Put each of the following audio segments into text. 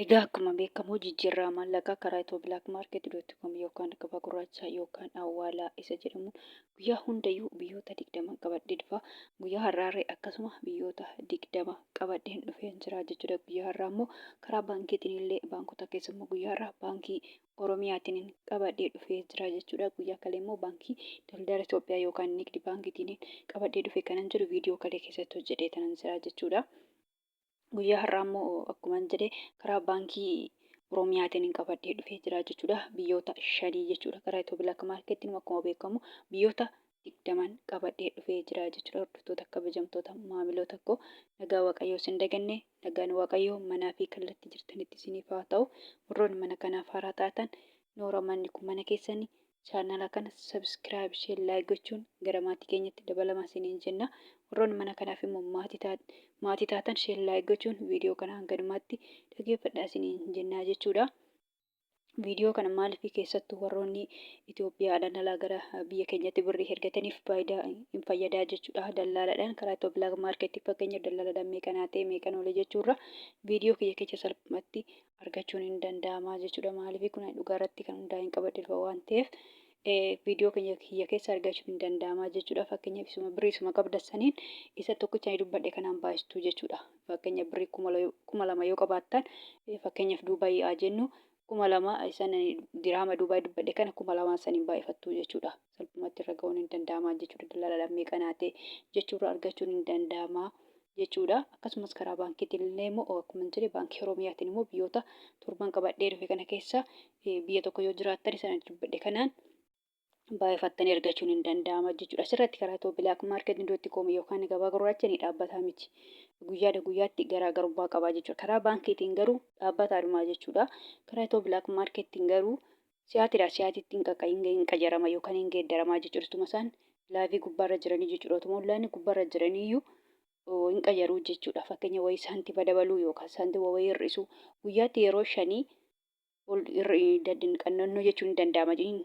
Egaa akkuma beekamu jijjiirraa maallaqaa karaa Ethio Black Market dot com yookaan gabaa gurraacha yookaan awwaalaa isa jedhamu guyyaa hundayyuu biyyoota 20 qabadhee dhufa. Guyyaa har'aarree akkasuma biyyoota 20 qabadheen dhufeen jira jechuudha. Guyyaa har'aa immoo karaa baankiitiin illee baankota keessa immoo guyyaa har'aa baankii Oromiyaatiin qabadhee dhufee jira jechuudha. Guyyaa kalee immoo baankii daldala Itoophiyaa yookaan nigdi baankiitiin qabadhee dhufe kanan jedhu viidiyoo kalee keessatti hojjedhee tanan jira jechuudha. Guyyaa har'aa immoo akkuman jedhe karaa baankii Oromiyaatiin qabadhee dhufee jira jechuudha. Biyyoota shanii jechuudha. Karaa Itiyoo Bilaak Maarkeettiin akkuma beekamu biyyoota 20n qabadhee dhufee jira jechuudha. Hordoftoota kabajamtoota maamiloota koo nagaa Waaqayyoo isin daganne nagaan Waaqayyoo manaa fi kallattii jirtanitti isiniif haa ta'u. Warroonni mana kanaaf haaraa taatan noora manni kun mana keessanii Chaanala kana subscribe share like gochuun gara maatii keenyatti dabalamaa isiniin jenna. Warroonni mana kanaaf immoo maatii taatan share like gochuun viidiyoo kana hanga dhumaatti dhageeffadhaa isiniin jennaa jechuudha. Viidiyoo kana maaliif keessattuu warroonni Itoophiyaadhaan alaa gara biyya keenyatti birrii ergataniif faayidaa hin fayyadaa jechuudha. Dallaalaadhaan karaa Itoophiyaa maarkeetti fakkeenya dallaalaadhaan meeqa naa ta'e meeqa oolee jechuurra viidiyoo kiyya keessa salphumatti argachuun hin danda'ama jechuudha. Maaliif kun dhugaa irratti kan hundaa'e hin qabadhe dhufa waan ta'eef viidiyoo keenya kiyya keessa argachuun hin danda'ama jechuudha. Fakkeenyaaf isuma birrii isuma qabda saniin isa tokkicha ani dubbadhe kanaan baay'istu jechuudha. Fakkeenyaaf birrii 2000 yoo qabaattan fakkeenyaaf Duubaayii haa jennu 2000 isan diraama Duubaayii dubbadhe kana 2000 saniin baay'ifattu jechuudha. Salphumatti irra ga'uun hin danda'ama jechuudha. Dalaalaadhaan meeqa naa ta'e jechuurra argachuun hin danda'ama jechuudha. Akkasumas karaa baankiitiin illee immoo akkuma jedhe baankii Oromiyaatiin immoo biyyoota torban qabadhee dhufe kana keessa biyya tokko yoo jiraattan isaan dubbadhe kanaan baay'ifattanii argachuun hin danda'ama jechuudha. Asirratti karaa Itiyoo Bilaak Maarkeet dootti koom yookaan gabaa gurraacha ni dhaabbataa miti. Guyyaadha guyyaatti garaagarummaa qabaa jechuudha. Karaa baankiitiin garuu dhaabbataadhuma jechuudha. Karaa Itiyoo Bilaak Maarkeettiin garuu si'aatiidha si'aatiitti hin qaqa hin qajarama yookaan hin geeddaramaa jechuudha. Utuma isaan laavii gubbaarra jiranii jechuudha. Utuma onlaayinii gubbaarra jiraniiyyuu hin qajaruu jechuudha. Fakkeenya wayii saantima dabaluu yookaan saantima wayii hir'isuu guyyaatti yeroo shanii ol qannannoo jechuun hin danda'ama hin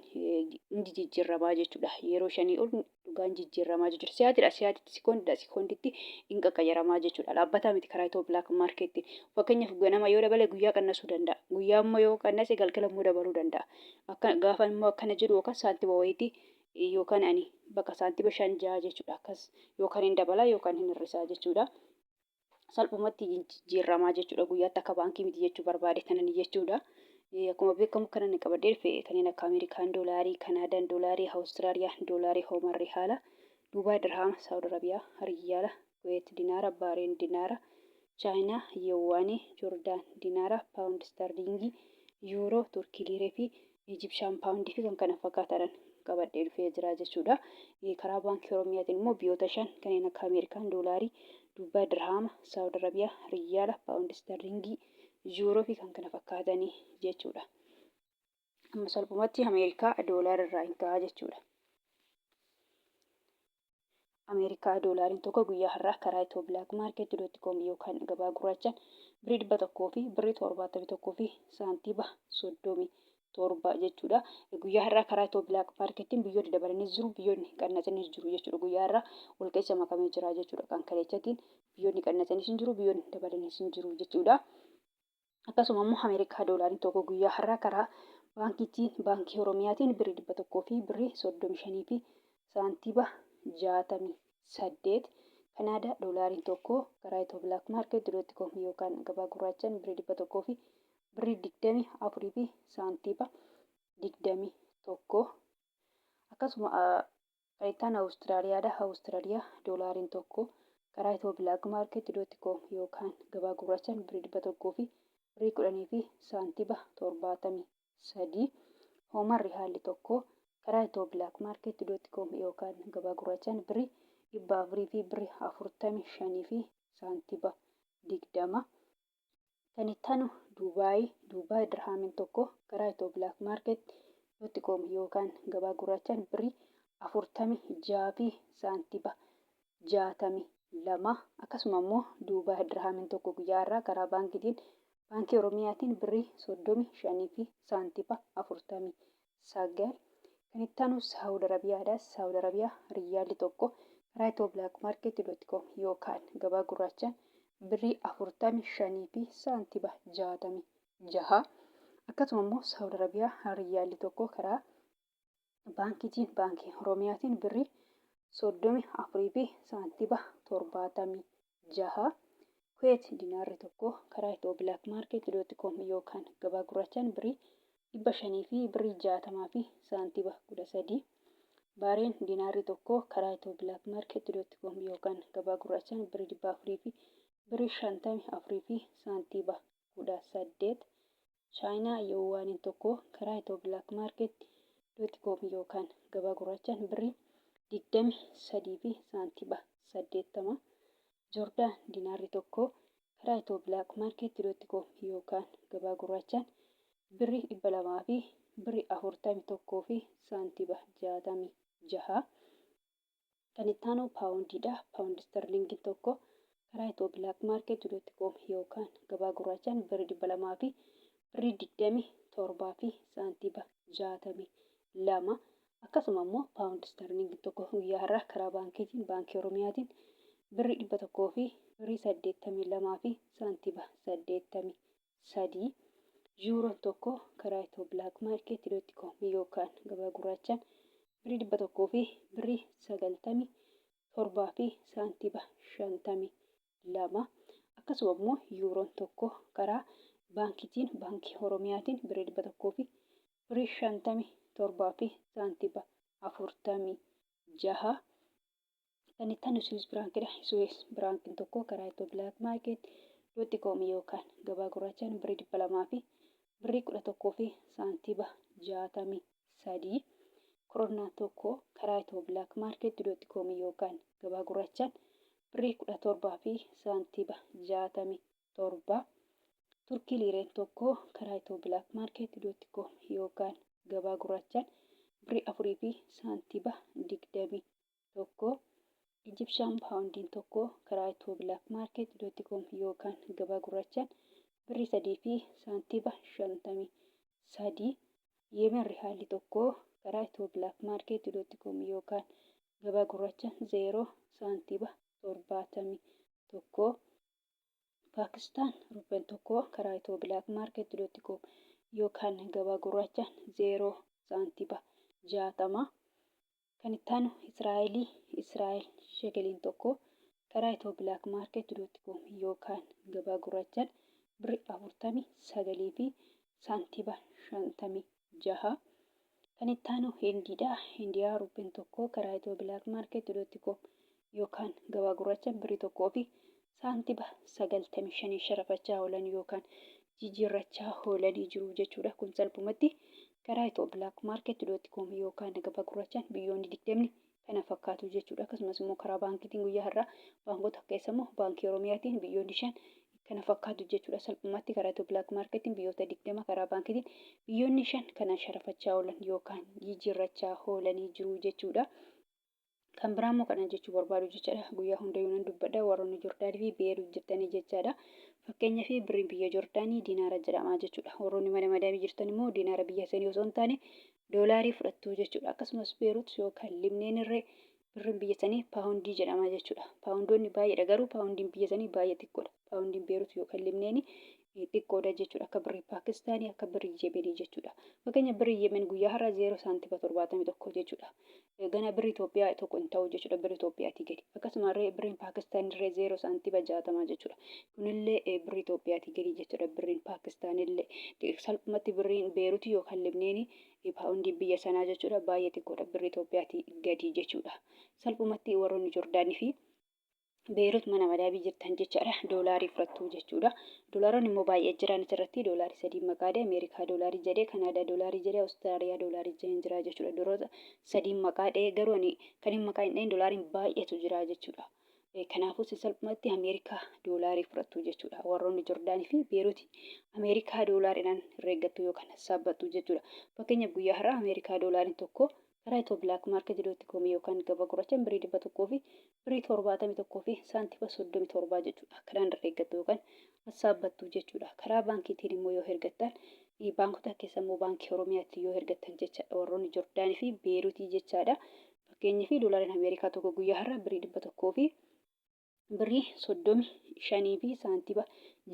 jijjiirramaa jechuudha. Yeroo shanii ol dhugaan jijjiirramaa jechuudha. Si'aatiidha si'aatitti sikoondidha sikoonditti hin qaqqayaramaa jechuudha. Dhaabbataa miti karaa Itiyoo Bilaak Maarkeetti. Fakkeenyaaf ganama yoo dabale guyyaa qannasuu danda'a. Guyyaa immoo yoo qannase galgala immoo dabaluu danda'a. Akka gaafa immoo akkana jedhu yookaan saantima wayiitii yookaan ani bakka saantima shan ja'a jechuudha. Akkas yookaan hin dabala yookaan hin hir'isaa jechuudha. Salphumatti jijjiirramaa jechuudha. Guyyaatti akka baankii miti jechuu barbaade kanan jechuudha. Akkuma beekamu kanan qabadhee dhufe kanneen akka Ameerikaan doolaarii, Kanaadaan doolaarii, Awustiraaliyaan doolaarii, Hooman Rihaala, Duubaay Dirhaama, Saawud Arabiyaa, Riyaala, Kuweet Dinaara, Baareen Dinaara, Chaayinaa Yuwaanii, Joordaan Dinaara, Paawundi Istarliingii, Yuuroo, Turkii Liiree fi Ijibshaan Paawundii fi kan kana fakkaatan qabadhee dhufee jira jechuudha. Karaa Baankii Oromiyaatiin immoo biyyoota shan kanneen akka Ameerikaan Doolaarii, Duubaay Dirhaama, Saawud Arabiyaa, Riyaala, Paawundi Istarliingii, Yuuroo fi kan kana fakkaatanii jechuudha. Amma salphumatti Ameerikaa doolaara irraa hin ka'a jechuudha. Ameerikaa doolaariin tokko guyyaa har'aa karaa Itiyoo Bilaak Maarkeet dootti koom yookaan gabaa gurraachaan birrii 100 fi birrii 71 fi saantiiba 37 jechuudha. Guyyaa har'aa karaa Itiyoo Bilaak Maarkeettiin biyyoonni dabalanis jiru biyyoonni qannasanis jiru jechuudha. Guyyaa har'aa wal keessa makamee jira jechuudha. Kan kaleechatiin biyyoonni qannasanis hin jiru biyyoonni dabalanis hin jiru jechuudha. Akkasuma immoo Ameerikaa doolaariin tokko guyyaa har'aa karaa baankiitiin baankii Oromiyaatiin birrii 100 fi birrii 35 fi saantiiba 68. Kanaadaa doolaariin tokko karaa Itiyoo Bilaak Maarkeet dootti koom yookaan gabaa gurraachaan birrii 100 fi birrii 24 fi saantiiba 21. Akkasuma Kan Awustiraaliyaadha. Awustiraaliyaa doolaariin tokko karaa Itiyoo Bilaak Maarkeet dootti koom yookaan gabaa gurraachaan birrii 100 fi birrii 10 fi saantiba 73. Hooman Rihaalli tokko karaa Itiyoo Bilaak Maarkeet dootti koom yookaan gabaa gurraachaan birrii 400 fi birrii 45 fi saantiba 20. Kan itti aanu Duubaay, Duubaay dirhaamiin tokko karaa Itiyoo Bilaak Maarkeet dootti koom yookaan gabaa gurraachaan birrii 46 fi saantiba 62. Akkasuma immoo Duubaay dirhaamiin tokko guyyaa har'aa karaa baankiitiin Baankii Oromiyaatiin birrii 35 fi saantiba 49. Kan itti aanu Saawud Arabiyaadha. Saawud Arabiyaa riyyaalli tokko karaa Itiyoo Bilaak Maarkeet dootti koom yookaan gabaa gurraachaan birrii 45 fi saantiba 6. Akkasuma immoo Saawud Arabiyaa Riyyaalli tokko karaa baankiitiin Baankii Oromiyaatiin birrii 34 fi saantiba 76. Kuweet dinaarri tokko karaa Itiyoo Black Market dot com yookaan gabaa gurraachaan birrii 500 fi birrii 60 fi saantiba 13. Baareen dinaarri tokko karaa Itiyoo Black Market dot com yookaan gabaa gurraachaan birrii 400 fi birrii 54 fi saantiba 18. Chaayinaa Yuwaaniin tokko karaa Itiyoo Black Market dot com yookaan gabaa gurraachaan birrii 23 fi saantiba 80. Joordaan dinaarri tokko karaa Itiyoo Black Market dot com yookaan gabaa gurraachaan birrii 200 fi birrii 41 fi saantiba 66. Kan itti aanu paawundiidha. Paawundi istarliingiin tokko karaa Itiyoo Black Market dot com yookaan gabaa gurraachaan birrii 200 fi birrii 27 fi saantiba 62. Akkasuma immoo paawundi istarliingiin tokko guyyaa har'aa karaa baankiitiin Baankii Oromiyaatiin birrii 100 fi birrii 82 fi saantiba 83. Yuuroon tokko karaa Itiyoo Black Market dot com yookaan gabaa gurraachaan birrii 100 fi birrii 97 fi saantiba 52. Akkasuma immoo yuuroon tokko karaa baankiitiin Baankii Oromiyaatiin birrii 100 fi birrii 57 fi saantiba 46. Kan itti aanu Swiss Biraankiidha. Swiss Biraankiin tokko karaa Itiyoo Black Market dot com yookaan gabaa gurraachaan birrii 200 fi birrii 11 fi saantiba 63. Koronaan tokko karaa Itiyoo Black Market dot com yookaan gabaa gurraachaan birrii 17 fi saantiba 67. Turkii liireen tokko karaa Itiyoo Black Market dot com yookaan gabaa gurraachaan birrii 4 fi saantiba 21. Ijibshaan paawundiin tokko karaa Itiyoo Black Market dot com yookaan gabaa gurraachaan birrii 3 fi saantiba 53. Yemen rihaalli tokko karaa Itiyoo Black Market dot com yookaan gabaa gurraachaan 0 saantiba 71. Paakistaan ruppeen tokko karaa Itiyoo Black Market dot com yookaan gabaa gurraachaan 0 saantiba 60. Kan itti aanu Israa'elii Israa'el shekeliin tokko karaa Itiyoo Black Market dot com yookaan gabaa gurraachaan birri 49 fi saantiba 56. Kan itti aanu Hindiidha. Hindiyaa ruppeen tokko karaa Itiyoo Black Market dot com yookaan gabaa gurraachaan birri 1 fi saantiba 95 sharafachaa oolan yookaan jijjiirrachaa oolanii jiru jechuudha. Kun salphumatti karaa Itiyoo Black Market dot com yookaan gabaa gurraachaan biyyoonni 20 kana fakkaatu jechuudha. Akkasumas immoo karaa baankiitiin guyyaa har'aa baankota keessa immoo Baankii Oromiyaatiin biyyoonni 5 kana fakkaatu jechuudha. Salphumatti karaa Itiyoo Black Marketiin biyyoota 20 karaa baankiitiin biyyoonni 5 kana sharafachaa oolan yookaan jijjiirrachaa oolanii jiru jechuudha. Kan biraa immoo kanan jechuu barbaadu jechaadha. Guyyaa hundayyuu nan dubbadha warroonni Jordaanii fi Beerut jirtanii jechaadha. Fakkeenyaaf birriin biyya Jordaanii dinaara jedhama jechuudha. Warroonni mana madaamii jirtan immoo dinaara biyya sanii osoo hin taane doolaarii fudhattu jechuudha. Akkasumas Beerut yookaan Libneen irree birriin biyya sanii paawundii jedhama jechuudha. Paawundoonni baay'eedha garuu paawundiin biyya sanii baay'ee xiqqoodha. Paawundiin Beerut yookaan Libneenii xiqqoodha jechuudha. Akka birrii Paakistaanii akka birrii Yemenii jechuudha. Fakkeenya birrii Yemen guyyaa har'aa 0 saantima 71 jechuudha. Gana birrii Itoophiyaa tokko hin ta'u jechuudha birrii Itoophiyaatii gadi. Akkasuma irree birriin Paakistaan irree 0 saantima 60 jechuudha. Kunillee birrii Itoophiyaatii gadi jechuudha birriin Paakistaan illee. Salphumatti birriin Beerutii yookaan Libneenii paawundiin biyya sanaa jechuudha baay'ee xiqqoodha birrii Itoophiyaatii gadi jechuudha. Salphumatti warroonni Jordaanii fi Beerut mana madaabii jirtan jechaadha. Doolaarii fudhattu jechuudha. Doolaaronni immoo baay'ee jiran asirratti doolaarii sadii maqaa dha'e Ameerikaa doolaarii jedhee Kanaadaa doolaarii jedhee Awustiraaliyaa doolaarii jedhee jira jechuudha. Dooloota sadii maqaa dha'e garuu ani kan hin maqaa hin dha'in doolaariin baay'eetu jira jechuudha. Kanaafuu isin salphumatti Ameerikaa doolaarii fudhattu jechuudha. Warroonni Jordaanii fi Beeruti Ameerikaa doolaariidhaan herreeggattu yookaan saabbattu jechuudha. Fakkeenyaaf guyyaa har'aa Ameerikaa doolaariin tokko Karaa Itiyoo Black Market dot com yookaan gabaa gurraachaan birrii 100 fi birrii 71 fi saantima 37 jechuudha. Akkanaan herreeggattu yookaan hassaabbattu jechuudha. Karaa baankiitiin immoo yoo hergattan baankota keessa immoo Baankii Oromiyaatti yoo hergattan jechaadha. Warroonni Jordaanii fi Beeruutii jechaadha. Fakkeenyaaf doolaariin Ameerikaa tokko guyyaa har'aa birrii 100 fi Birrii 35 fi saantiba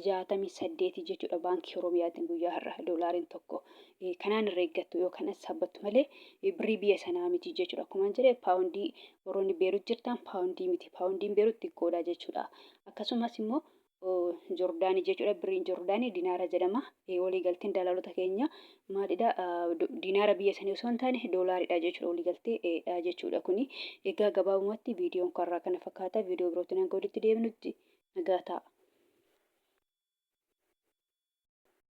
68 jechuudha Baankii Oromiyaatiin guyyaa har'a doolaariin tokko. Kanaan irra eeggattu yookaan saabbattu malee birrii biyya sanaa miti jechuudha. Akkuma jedhe, paawundii warroonni Beerut jirtan paawundii miti. Paawundiin Beerut xiqqoodha jechuudha. Akkasumas immoo Jordaanii jechuudha. Birriin Jordaanii dinaara jedhama. Waliigalteen dalaalota keenya maalidha? Dinaara biyya sanii osoo hin taane doolaaridha jechuudha. Waliigalteedha jechuudha kuni. Egaa gabaabumatti viidiyoon karraa kana fakkaata. Viidiyoo birootiin hanga walitti deebinutti nagaa ta'a.